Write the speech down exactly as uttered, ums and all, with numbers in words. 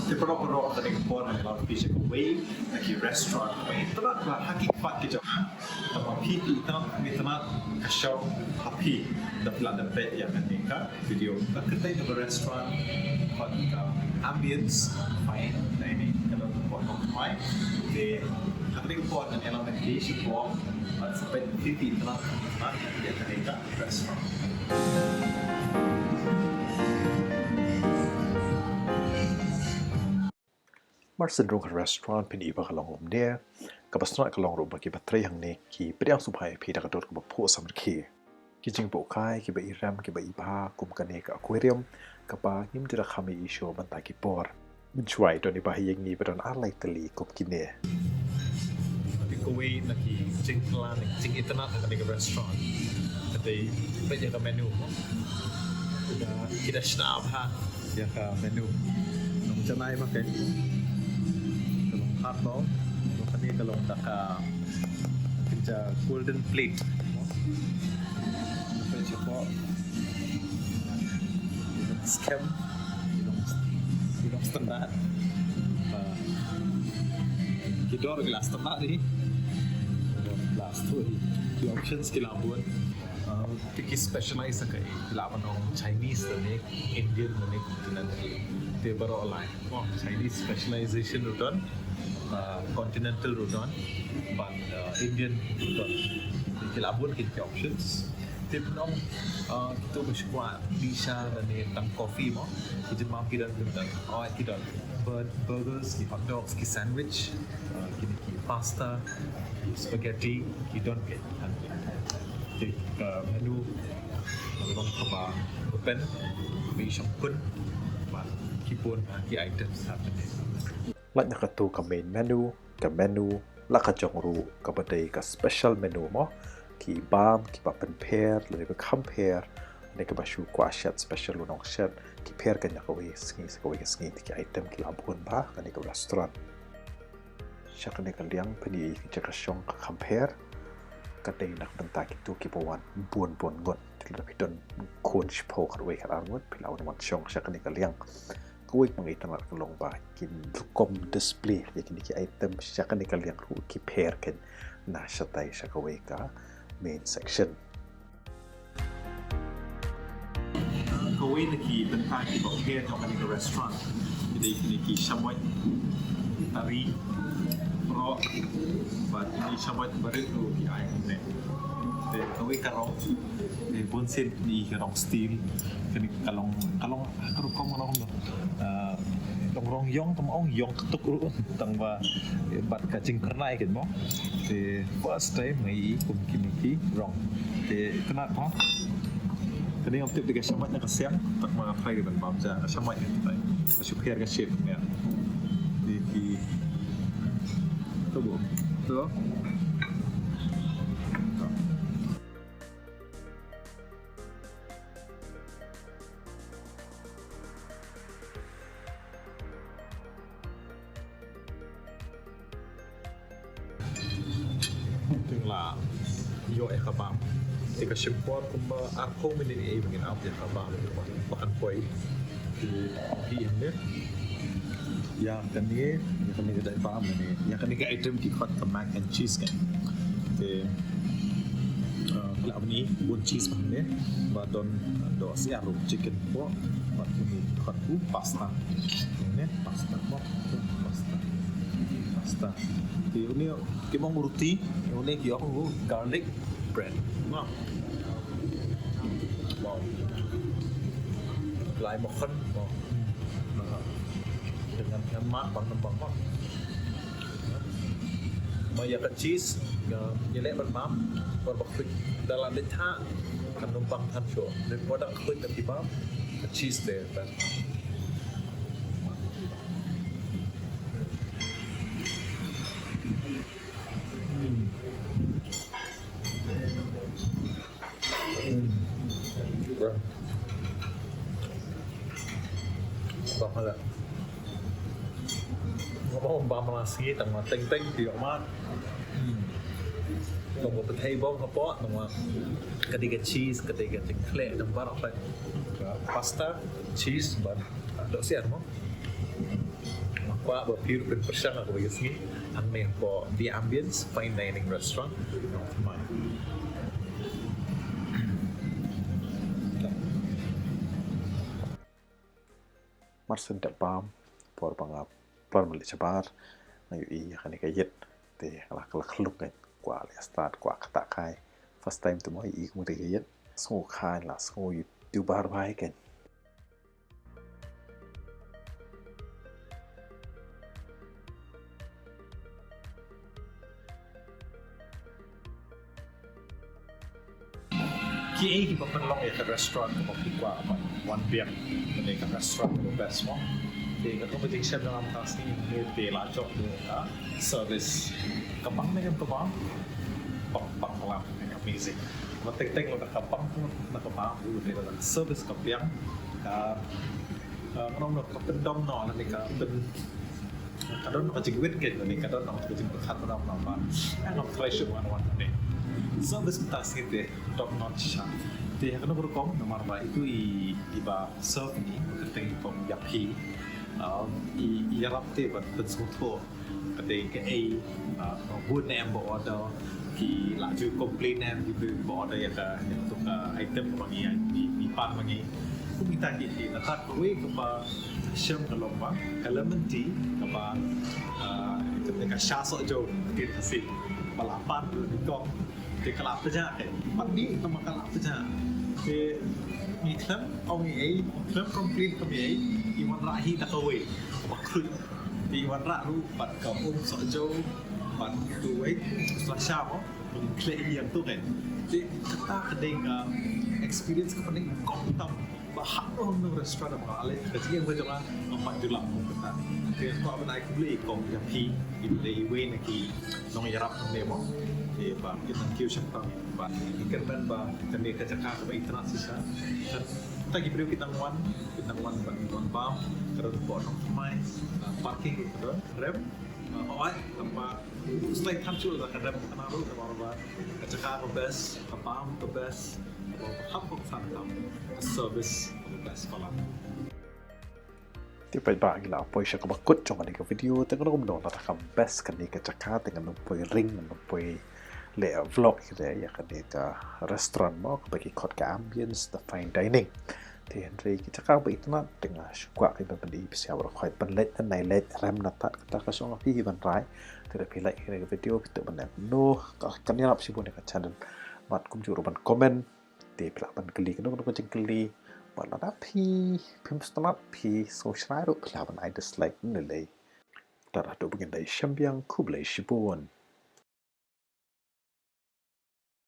Te paralok, paralok, ha kane ka por ngan ïalam ïa phi sha kawei na ki restaurant ba itynnad bha ha ki kpat ki jaka. Tangba phi, phi itynnad, phi itynnad, ka shong ha phi. Da phi lah ban peit ïa kane ka video. Ka kyrteng kaba restaurant, bad ka ambience, fine dining, ka don ka por kaba khmai. Te ha kane ka por ngan ïalam ïa phi sha kawei, bad sa peit phi, phi itynnad, itynnad ïa kane ka restaurant. Mar shen rung ha restaurant phin i ba ka long kumne, kaba sngewtynnad ka long ruh ba kiba trei hangne ki pdiang sngewbha ïa phi da ka dur kaba phuh samrkhie. Ki jingphuh kai kiba i rem kiba i bha kum kane ka aquarium kaba ngim da kham ïohi shuh mynta ki por. Mynshuwa don i ba ha ïing ngi ba don ar lai tylli kum kine. Te kawei na ki jingkylla ne ki jingitynnad ha kane ka restaurant ka dei peit ïa ka menu mo. Ki da, ki da shna bha ïa ka menu. Nongjanai ma ka long hot dog, nong kane ka long da ka, ka golden plate mo. Peit shapoh. Skhem, ki long, ki long standard. Ah, ki dor ki la standard hi. Last tu hi. Ki options ki la bun. Ah, te ki specialize ha kaei, ki lah ban ong Chinese lane Indian lane continental. Te baroh lai. Oh, Chinese specialization ruh don, uh, continental ruh don, bad, uh, Indian ruh don. Te ki la bun ki, ki options. Te phin ong, uh, kito ba shu kwah tea sha lane tang coffee mo, ki jingmam ki don, ki don. Oh, ki don bur-, burgers, ki hot dogs, ki sandwich, uh, kine ki pasta, ki spaghetti, ki don ki. Te ka menu ka long kaba open, ba i shongkun bad ki bun ki items hapdeng. Lait na katu ka main menu, ka menu la ka jong ruh kaba dei ka special menu mo. Ki bam kiba pynpher lane ba kham pher, ne kaba shu kwah shet special u nongshet, ki pher kane kawei ka sngi sha kawei ka sngi, te ki item ki la bun bha ha kane ka restaurant. Sha kane ka liang phin ïohi ka jaka shong ka kham pher. Ka dei na ka bynta kito kiba wan bun bun ngut. Te lada phi don khun shiphew, khatwei khatar ngut, phi lah ban wan shong sha kane ka liang. Kawei ka jingitynnad ka long ba ki rukom display ïa kine ki item sha kane ka liang ruh ki pher keiñ na shatai sha kawei ka main section. Kawei na ki bynta kiba pher jong kane ka restaurant ki dei kine ki shamoit, tari, proh, bad kine ki shamoit barit ruh ki ai kumne. Te kawei ka rong, te bunsien kine ki rong steel, kane ka long, ka long, ka rukom ka long kumno. Ah, long rong ïong, tang ong ïong ktuk ruh, tangba bad ka jingkyrnai keiñ mo. Te first time nga ïohi kum kine ki rong. Te kane mo. Kane ngam tip dei ka shamoit ne ka siang, tangba nga try ban bam ja, ka shamoit ne try. Ka shu pher ka shape ne. Te ki, to bo. To. Te nga la ïoh ïa ka bam. Te ka shim por kumba arphew minit, eh, ba ngin ap ïa ka bam ba kan poi. Te phi ïa kane, ïa kane ka dei bam ne, ïa kane ka item ki khot ka mac and cheese keiñ. Te, eh, la bun, bun cheese ba hangne, ba don dohsyiar ruh, chicken pork, bad une ki khot u pasta. Ne pasta, pasta, pasta. Te une ki ong ruti, une ki ong garlic bread. Nah. Wow. Lai makhan, wow. Nah. Te ngan, ngan mad bang, ngan bang, bang. Ma ïa ka cheese, ïa, ïa leh ban bam, por ba khuid. Da la dei tha, kan ym bang than shuh. Dei por da khuid da phi bam, ka cheese te, te. Bam hala. Nga ba bam la sngi tang ma teng teng ti ma. Hmm. Tang ma pethei bam ka po tang ma ka dei ka cheese, ka dei ka jingkhleh, tang baroh peit. Pasta, cheese, bad dohsyiar mo. Kwah ba phi ruh phin pyrshang ha kawei ka sngi hangne hapoh The Ambience Fine Dining Restaurant, Nongthymmai. Mar shen dep bam, por ba nga poi ban leit shabar, nga ïohi ïa kane ka ïit. Te nga la khlung, nga kwah leh stad, kwah ktah kai. First time te mo ïohi kumta ka ïit. Sngewkhlaiñ, la sngew ïa u bar bai kan. Kiei kiba pynlong ïa ka restaurant kaba phi kwah ban wan biang, kane ka restaurant kaba best mo? Te ka kaba jingshem jong nga mynta ka sngi, te la jop ïa ka service. Ka bang ne ka bang, bang, bang, bang, amazing. Ba teng teng lada ka bang, lada ka bang, u dei lada ka service ka biang, ka, ka, ka, ka pyndom noh, lane ka pyn, ka don ka jingwit, ka don ka jingpyrkhat, ka don ka ba, ka don ka ba, ka don ka ba. Service mynta ka sngi te top notch shisha. Te ha kano ka rukom, namar ba itu i, i ba serve ni, kyrteng i Kong Yaphi. Ah, i, i ïarap te ban pynsngewthuh ka dei kaei, ah, bun ne em ba order, ki la ju complain ne em ki briew ba order ïa ka, ïa kato ka item kaba ngi, ngi, ngi pan ma ngi. Kumta ki, ki, nangta kawei kaba shem ka long ba ka lemon tea kaba, ah, ka, ka sha sohjew, ka tea Khasi, ba la pan ruh da i Kong. Te ka la pynjah, eh. Pat ni tang ba ka la pynjah. Te ngi khlem ong ei ei, khlem complain khlem ei ei, i wanrah hi da kawei. Ba khlem. Te i wanrah ruh bad ka um sohjew, bad tu wei, sla sha mo, ba ngi khleh ïa tu kan. Te kata ka dei ka experience kaba nyngkong tam ba hap nong nong restaurant ba ale ka jingim ka jong nga, nga pat ju lah ong kata. Te nga kwah ban ai khublei ïa i Kong Yaphi, iba dei iwei na ki nongïarap hangne mo. Te ba ngi kyrmen ïa u shaphrang, ba ngi kyrmen ba kane ka jaka kaba itynnad shisha. Te ki briew ki dang wan, ki dang wan ban wan bam, ka don hapoh Nongthymmai, ah, parking ruh ka don, rem, ah, hooid, tang ba u slem than shuh da ka rem kane ruh, namar ba ka jaka ka best, ka bam ka best, ka bam ka best, ka service ka best palat. Te paidbah, ngi la poi sha kaba kut jong kane ka video. Te ngan ong kumno, lada ka best kane ka jaka, te ngan ym poi ring, ngan ym poi leh vlog ïa kane ka restaurant mo, kaba ki khot ka Ambience The Fine Dining. Te hynrei ki jaka ba itynnad, te nga shu kwah ki ban pyni, phi sngewbha ruh khoi ban leit, nai leit rem na tad kata ka shong, phi hi ban rai. Te lada phi like ïa kane ka video, phi tip ban leh kumno, kan ïarap shibun ïa ka channel. Bad kumjuh ruh ban comment. Te phi lah ban kylli kano kano ka jingkylli. Bad lada phi, phim sngewtynnad, phi sngewsynei ruh, phi lah ban ai dislike, ym lei. Te haduh ba ngin ïa shem biang, khublei shibun.